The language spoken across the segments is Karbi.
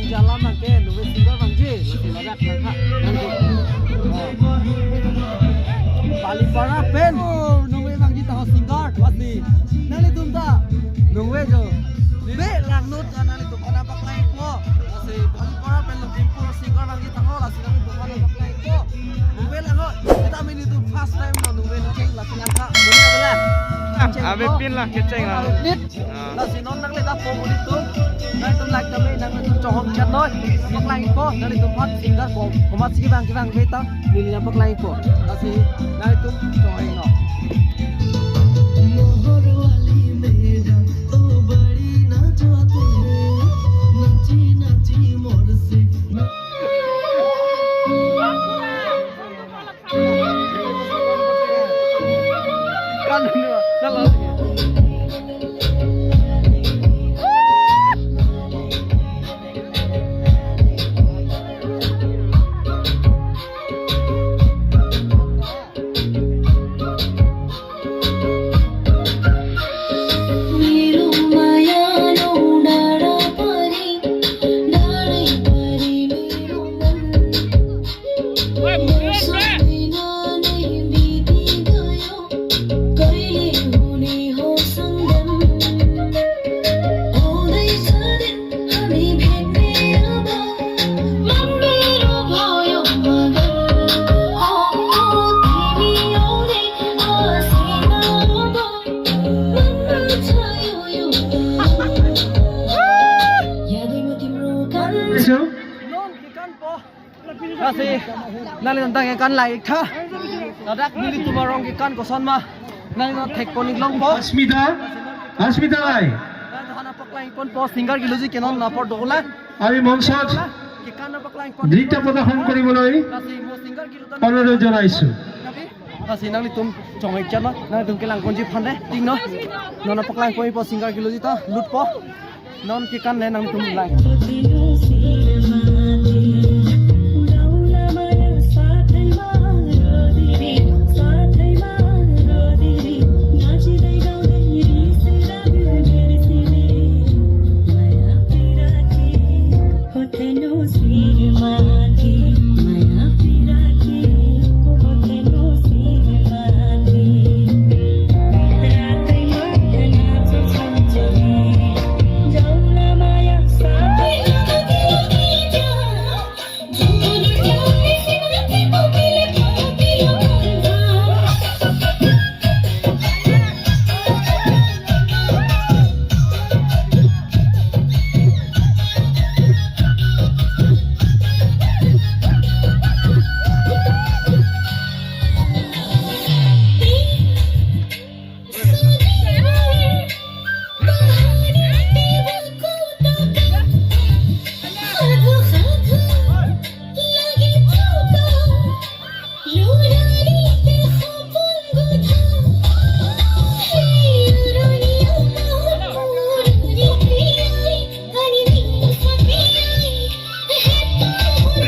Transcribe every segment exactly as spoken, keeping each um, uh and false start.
Jalam abangke nungve singer vangji, lasi ladak nangkha, nangji. Oh. Balipara pen, oh, nungve vangji taho singer, lasi. Nanglitum ta, nungve jo. Be langno ta nanglitum aphan nangpaklangpo. Lasi Balipara pen Lakhimpur singer vangji taho, lasi nanglitum aphan nangpaklangpo. Nungve langno, kita mini tu first time lo nungve nangcheng, lasi nangkha. Boleh, boleh. Ah, cheng ave lo. Pin la, kecheng la. Ave pin. Ah. Lasi non nangle dapo ulitum. Nangtum like tame, nangtum chonghong chat noi. Paklangpo, nanglitum aphan singer ko. Komatsi kevang kevang beta, neli nangpaklangpo. Lasi nangtum chonghong noi. मोहर वाली मैडम तो बड़ी नाचते हैं, नाची नाची मोर से। Lasi, nanglitum ta kekan lai tha. Ladak nelitum arong kekan koson ma. Nanglitum thek konik longpo. Asmita, Asmita lai. Nangtum aphan nangpaklangponpo singer keloji ke non apor dola. আমি মঞ্চত কেকান nangpaklangpon. নৃত্য প্ৰদৰ্শন কৰিবলৈ অনুৰোধ জনাইছো। Lasi nanglitum chonghong chat noi, nanglitum kelangponji aphan de, ting noi. Non nangpaklangponpo singer keloji ta, lutpo. Non kekan le nangtum lang.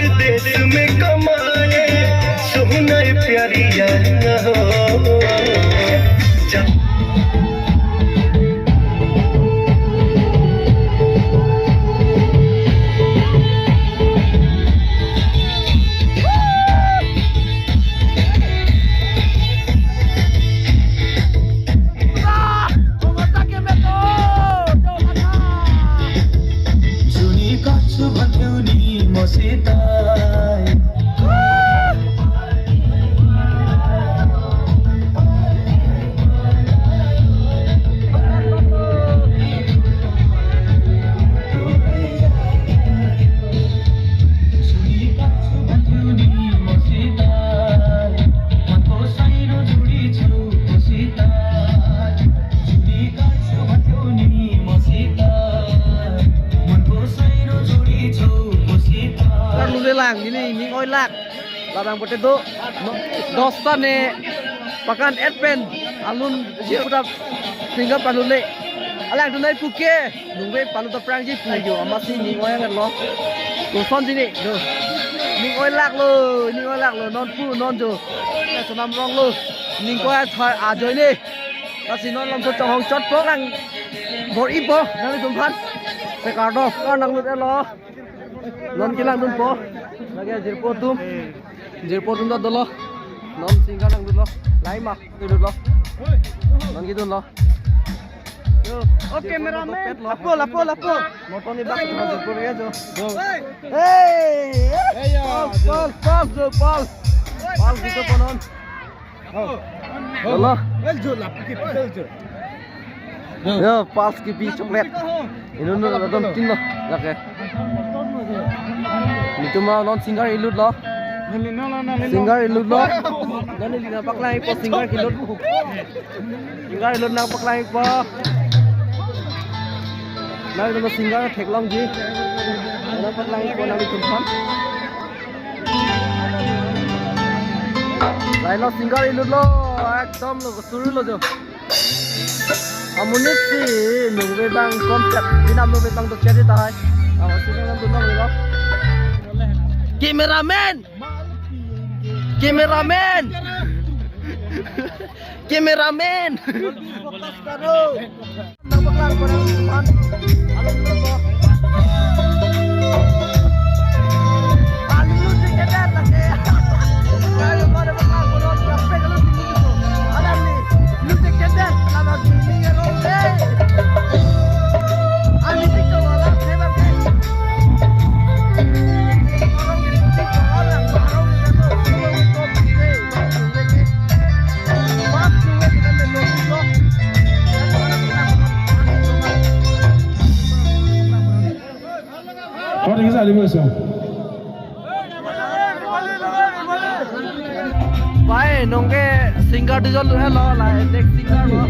विदेश में कमाए सोहना प्यारी यार हो। Juni kachu batuni mositai. Parlu le lang, neli ning oi lak. Labang pote do, no, dosta ne pakan et pen alun si puta finger parlu le. Alang dunai puke, nungve parlu ta prangji pu jo, amatsi ning oi ngat lo. Koson jini, do. Ning oi lak lo, ning oi lak lo, non pu, non jo. Sonam rong lo, ning koi athai ajoine. Lasi non lam so chonghong chotpo lang. Bor-ipo, nanglitum aphan. Sekardo, kar nanglut lo. Non kelangdunpo. Lake jirpo atum. Jirpo atum ta dolo. Non singer langdunlo. Laima dolo. Non kedunlo. Yo, oh, cameraman. Lapu, lapu, lapu. Motor ni bak, motor ni bak, jo. Hey! Hey, yo. Pal, pal, pal, jo, pal. Pal kita konon. Oh. Dolo. Yo, pal kipi chocolate. Inut inut atum tin lo. Lake. Nelitum non singer ilutlo. Singer ilutlo. Non neli nangpaklangpo singer kelut. Singer ilutlo, nangpaklangpo. Nangtum singer theklongji. Nangpaklangpo nanglitum aphan. Lailo singer ilutlo, ekdom lo, surulo jo. Amonit si nungve abang konsep, binam nungve abang dokche tahai. Awa si binam dunam lo. Cameraman! Cameraman! Cameraman! Pode que sai, moção. Bhai, nonke singer dujon lo, hello, la, next singer lo.